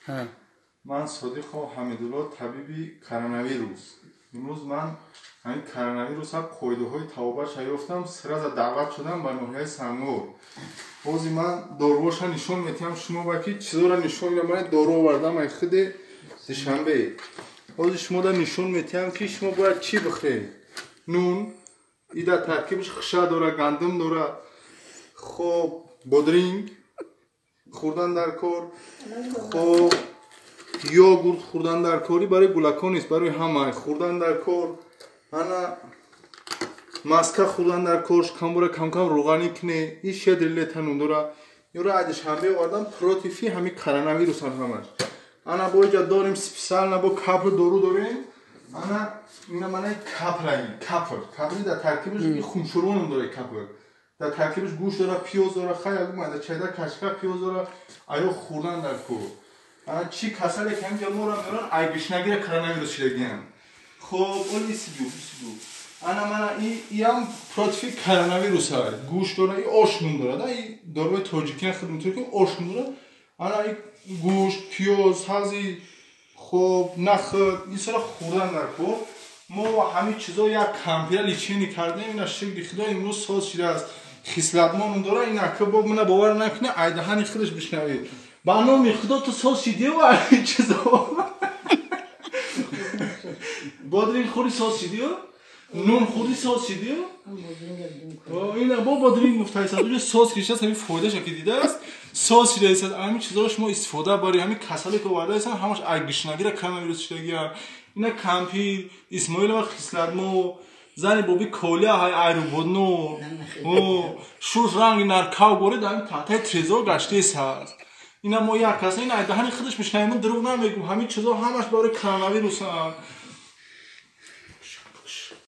Ман Содиқов Ҳамидулло, табиби коронавирус. Имрӯз ман ҳамин коронавируса қоидаҳои табобатша ёфтам, сразу даъват шудам ба ноҳияи Сангвор. Ҳозир ман доруҳоша нишон метиҳам шумо ба ки чизоро нишон медиҳам. Ман дору овардам ай худи Душанбе. Ҳозир шумода нишон метиҳам, ки шумо бояд чӣ бихӯред. Нун и дар таркибаш хиша дора, гандум дора. Хоб, бодринг хӯрдан дар кор, хоб, йогурт хӯрдан дар кори, барои гулакон нест, барои ҳама хӯрдан дар кор. Ана маска хӯрдан дар кор, шикамбора камкам рӯғанӣ куне. И щедрый лето нун дора. Ёро ай Душанбе овардам, против ҳами коронавирусан ҳамаш. Ана бо иҷа дорем специально бо капли дору дорем. Ана ина манаи каплаи капл капли дар таркибаш хуншуронам дора. Капл дар таркибаш гӯшт дора, пиёз дора, хай ягумада чайда кашка пиёз дора. Аё хӯрдан дар кор. Ана чӣ касале ки ҳамҷа мора меоран, ай гишнагира коронавирус шидагиам. Хоб, оли сиду сиду. Ана мана иам против коронавирус ҳай, гӯшт дора, и ош нун дора да. И доруи тоҷикиан худ ки ош нун дора. Ана и гӯшт, пиёз, ҳази, хоб, нахӯд, инсора хӯрдан дар кор. Мо ҳамин чизо як кампира лечение кардем. Ина, шукри Худо, имрӯз соз шидааст. Хислатмонун дора. Ин ака бо мана бовар накуне, айдаҳани худаш бишнавед. Ба номи Худо, ту соз шидиу ин чизо? Бодринг хӯри, соз шидиу? Нун хӯрди, соз шидиу? Ина бо бодринг гуфтаисад, уҷо соз кишааст. Ҳамин фоидаша ки дидааст, соз шидаисад. Ҳамин чизоро шумо истифода бари. Ҳамин касале ки овардаисанд, ҳамаш ай гишнагира коронавирус шидагия. Ина кампир Исмоилова хислатмо, зани боби Колия ҳай айрубодно шуш ранги наркав горид, ҳамин таҳтаи трезор гаштаис ҳаст. Ина мо як каса, ин айдаҳани худаш мешнавем, дурӯғ намегӯм. Ҳамин чизо ҳамаш барои коронавирусанд.